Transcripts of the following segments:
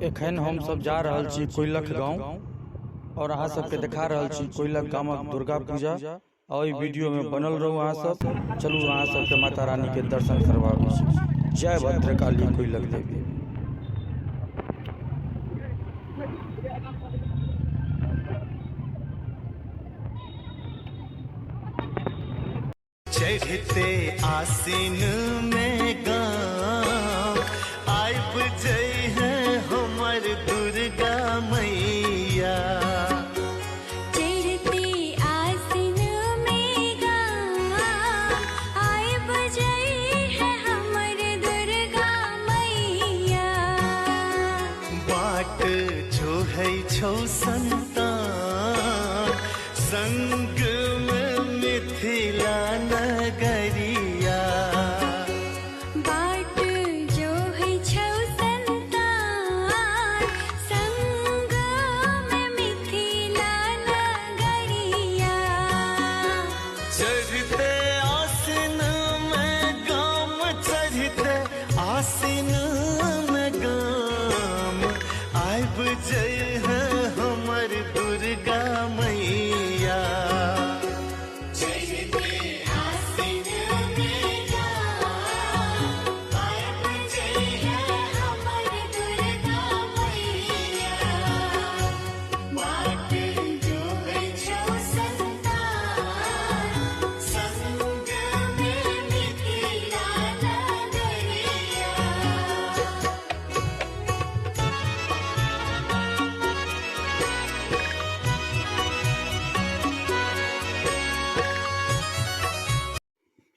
एखन हम सब जा रहल छी कोइलख गांव और अहाँ सबके देखा रहल छी कोइलख गामक दुर्गा पूजा। और ई वीडियो में बनल रहू अहाँ सब। चलू अहाँ सबके माता रानी के दर्शन करबाबै छी। जय भद्रकाली कोइलख देवी। चढ़ते आसिन में गाँव आबि जइहे हमर दुर्गा मैया। चढ़ते आसिन में गाँव आबि जइहे हमर दुर्गा मैया। बाट जोहै छौ संतान संग में मिथिला नगरिया। बाट जोहै छौ संतान संग में मिथिला नगरिया। चढ़ते आसिन में गाम, चढ़ते आसिन में गाम आबि जइहे हमर दुर्गा मैया। चढ़ते आसिन में गाम आबि जइहे हमर दुर्गा मैया। बाट जोहै छौ संतान संग में मिथिला नगरिया।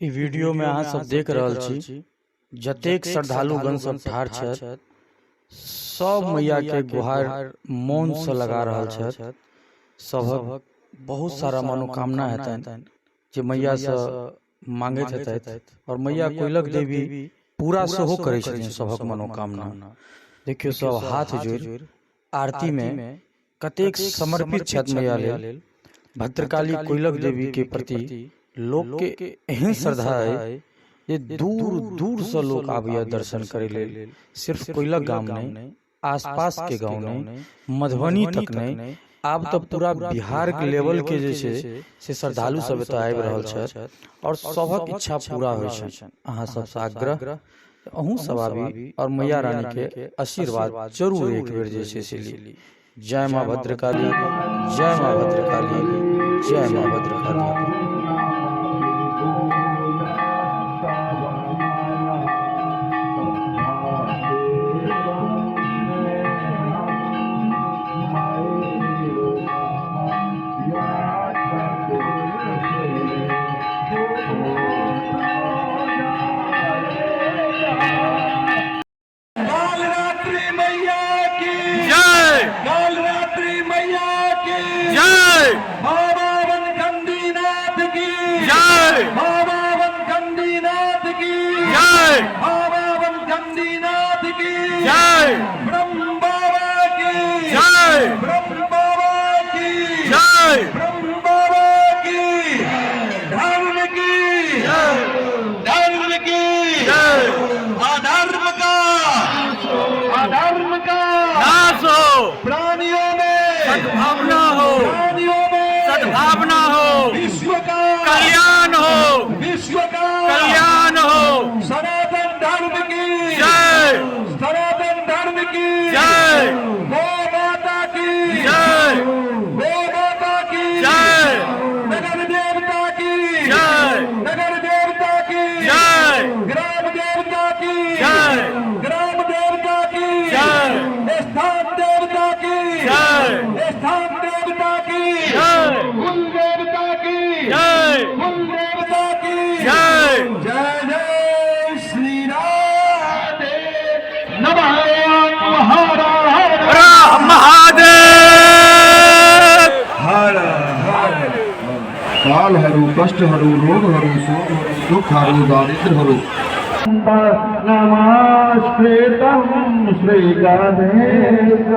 ई वीडियो में अहाँ सब देख रहल छी जतेक श्रद्धालुगण सब ठाढ़ छथि सब मैया के गुहार मौन से लगा रहल छथि। सभक बहुत सारा मनोकामना हेतनि जे मैया से मांगैत हेतथि और मैया कोइलख देवी पूरा सेहो करै छथिन सभक मनोकामना। देखियौ सब हाथ जोड़ि आरती में कतेक समर्पित छथि मैया लेल। भद्रकाली कोइलख देवी के प्रति लोक के एहन श्रद्धा है जे दूर दूर से लोग आबैया दर्शन करे लेल। सिर्फ कोइलख गाम नहीं, आसपास के गांव नहीं, मधुबनी तक नहीं, आब तऽ पूरा बिहार के लेवल के जे छै से श्रद्धालु सब एतऽ आबि रहल छथि और सभक इच्छा पूरा होइ छनि। अहाँ सबसँ आग्रह अहूँ सब आबी और मैया रानी के आशीर्वाद जरूर एक बेर जे छै से ली। जय माँ भद्रकाली, जय माँ भद्रकाली, जय माँ भद्रकाली। कालरात्रि मैया की जय। कालरात्रि मैया की जय। बाबा वनखंडीनाथ की जय। बाबा वनखंडीनाथ की जय। बाबा वनखंडीनाथ की जय। ब्रह्म बाबा की जय। ब्रह्म बाबा की जय। ब्रह्म बाबा की धर्म की जय। धर्म की जय। अधर्म का, अधर्म का नाश हो। प्राणियों में सद्भावना हो। प्राणियों में सद्भावना हो। विश्व का कल्याण हो। विश्व का कल्याण हो। सनातन धर्म की जय। सनातन धर्म की जय। गौ माता की जय। गौ माता की जय। नगर देवता की जय। नगर देवता की जय। ग्राम देवता की जय। ग्राम देवता की जय। स्थान देवता की जय। स्थान देवता की जय। कुल देवता की जय। कुल देवता की जय। जय जय श्री राधे नमः हर हर हर महादेव। हर हर। कालहरू, कष्टहरू, रोगहरू, शोकहरू, दुःखहरू, दारिद्र्यहरू। नमस्कृतं श्री गणेश।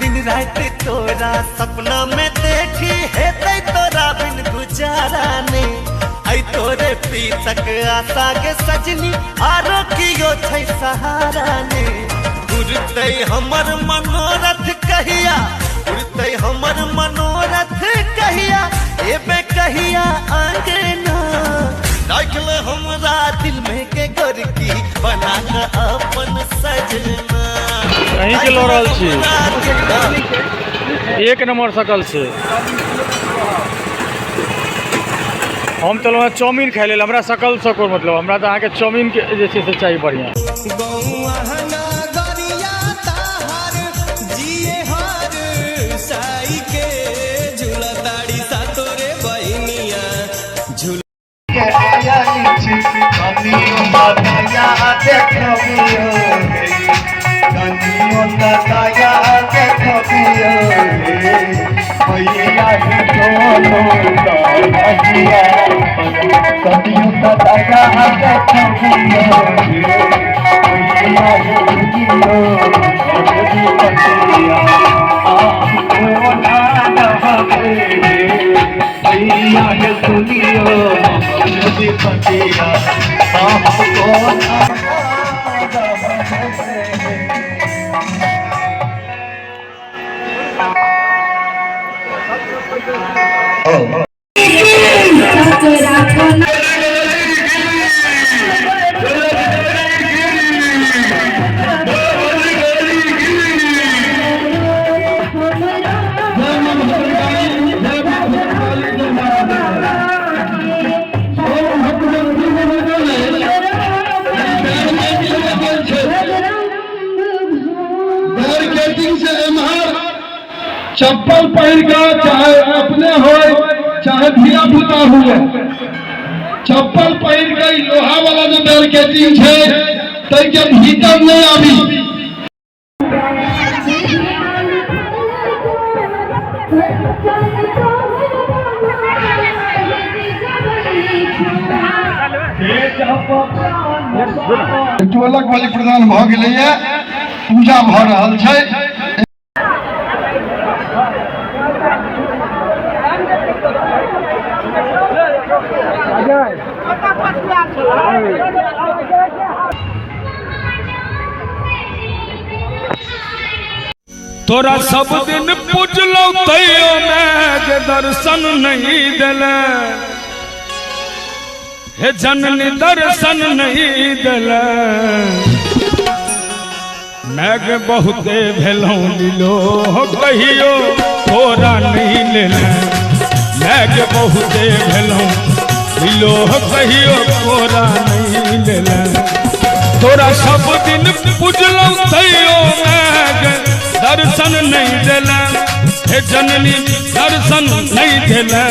दिन राति तोरा सपना में देखी हेतै तोरा बिन गुजारा ने। तोरे प्रीतक आशा के सजनी आरो कियो छै सहारा ने। उड़तै हमर मनोरथ कहिया, उड़तै हमर मनोरथ कहिया, एबे कहिया अंगना। राखल हमरा दिल में के गोरकी बना के अपन सजना। अहीं के लऽ रहल छी। एक नंबर सकल छै। हम चलहुँ हँ चाउमीन खाइ लेल, हमरा सकल सँ कोन मतलब, हमरा तऽ अहाँके चाउमीन के जे छै से चाही बढ़िआँ। से एम्हर चप्पल पहिर के चाहे अपने हो चाहे धिया पुता हुए, चप्पल पहिर के लोहा वाला जो बैरिकेडिंग है तै के भीतर नहीं आबी। टोलक बलि प्रदान भ गेलैया, पूजा भ रहल छै। तोरा सब दिन पूजलौ तैयो मैं जे दर्शन नहीं दिले, हे जननी दर्शन नहीं दिले। मैग बहुते भेलौं लीलो कहियो तोरा नहीं लेले, मैग बहुते भेलौं लीलो कहियो तोरा नहीं लेले। तोरा सब दिन पूजलौ तैयो मैग दर्शन नहीं दिले, हे जननी दर्शन नहीं दिले।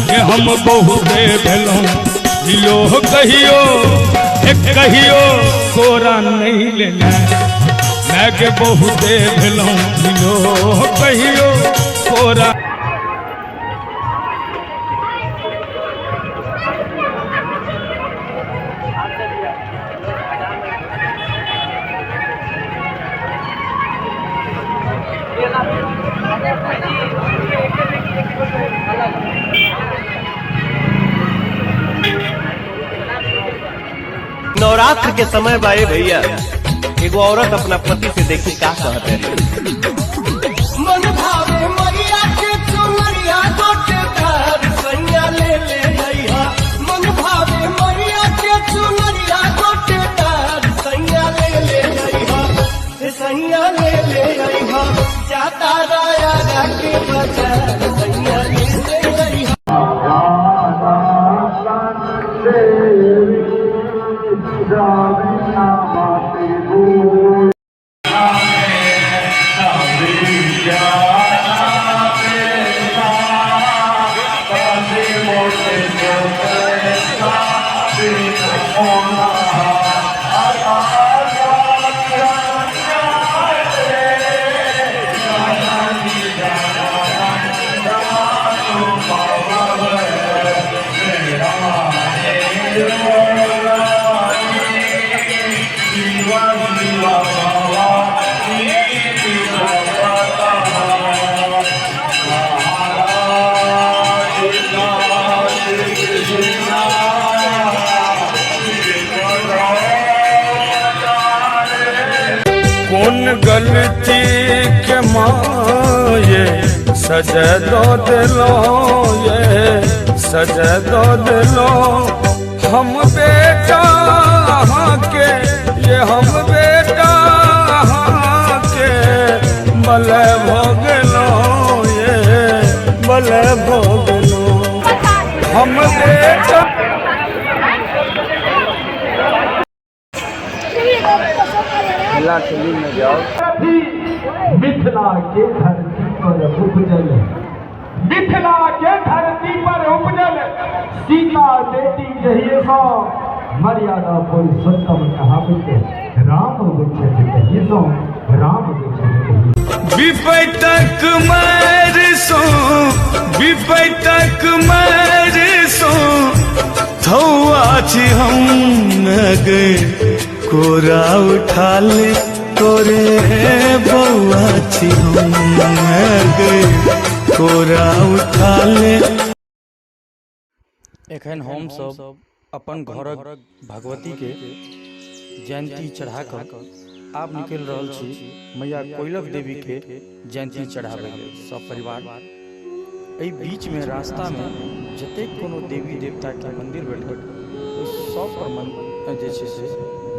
के हम बहुते भेलौं लीलो कहियो हे कहियो तोरा नहीं लेले, मैं के बहुते भेलौं लीलो कहियो तोरा। नवरात्र के समय बाए भैया एगो औरत अपना पति से देखी का कहते हैं। मन भावे मैया के चुनरिया गोटेदार सैया ले ले अइहा, मन भावे मैया के चुनरिया गोटेदार सैया ले ले अइहा, सैया ले ले अइहा, जाता राया के बाजार सैया ले ले अइहा। Krishna कोन गलती के माये सजा दो दिलो ये सजा दो दिलो। हम बेटा के ये हम बेटा के बल भोगलो ये बल भोगलो हम बेटा। मिथिला के धरती पर उपजल, मिथिला के धरती पर उपजल सीता बेटी जहिए सो मर्यादा पुरुषोत्तम कहावित राम अबै छथि तहिए सो राम अबै छथि तहिए। विपतक मार सो विपतक मार सो थौआ छी हम न गे कोरा उठा ले तोरे बौआ छी हम न गे कोरा उठा ले। एखन हमसब अपन घरक भगवती के जयंती चढ़ा कऽ आब निकलि रहल छी मैया कोइलख देवी के जयंती चढ़ाबै लेल सब परिवार। एहि बीचमे रास्तामे जतेक कोनो देवी देवताके मन्दिर भेटल ओहि सब पर मन जे छै से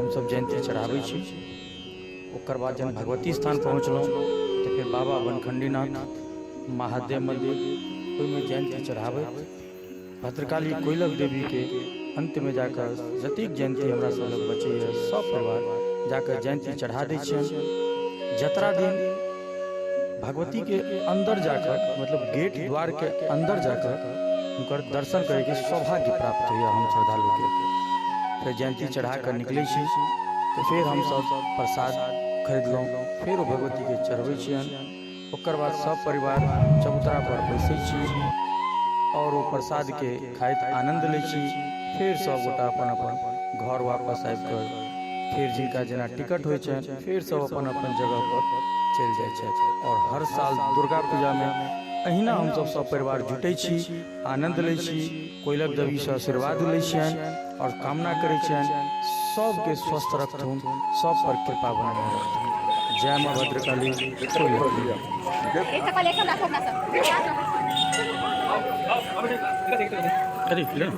हमसब जयंती चढ़ाबै छी। ओकर बाद जहन भगवती स्थान पहुँचलहुँ तऽ फेर बाबा बनखण्डीनाथ महादेव मन्दिर ओहिमे जयंती चढ़ाबैत भद्रकाली कोइलख देवीके अन्तमे जाकऽ जतेक जयन्ती हमरा सब लग बचैए सब परिवार जाकऽ जयन्ती चढ़ा दै छियनि। जतरा दिन भगवतीके अन्दर जाकऽ मतलब गेट द्वारके अन्दर जाकऽ हुनकर दर्शन करैके सौभाग्य प्राप्त होइए हम श्रद्धालुके। फेर जयन्ती चढ़ा कऽ निकलै छी तऽ फेर हमसब प्रसाद खरीदलहुँ, फेर ओ भगवतीके चढ़बै छियनि। ओकर बाद सब परिवार चबूतरा पर बैसै छी आओर ओ प्रसादके खाइत आनन्द लै छी। फेर सब गोटा अपन अपन घर वापस आबि कऽ फेर जिनका जेना टिकट होइ छनि फेर सब अपन अपन जगह पर चलि जाइ छथि। आओर हर साल दुर्गा पूजामे एहिना हमसब सब परिवार जुटै छी, आनन्द लै छी, कोइलख देवीसँ आशीर्वाद लै छियनि आओर कामना करै छियनि सबके स्वस्थ रखथुन, सब पर कृपा बनेने रखथुन। जय माँ भद्रकाली कोइलख देवी। अरे ले ले।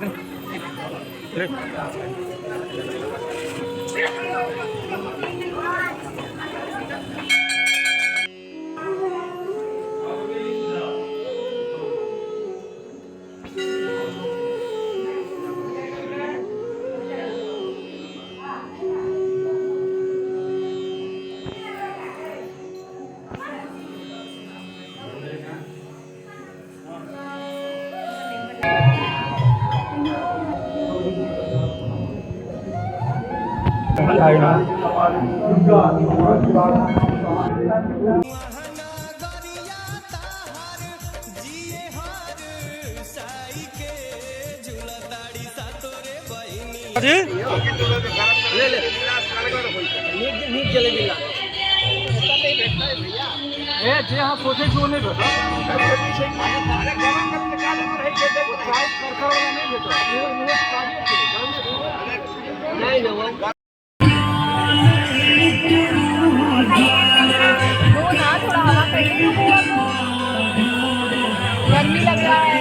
वो ना थोड़ा हवा कर, गर्मी लग रहा है।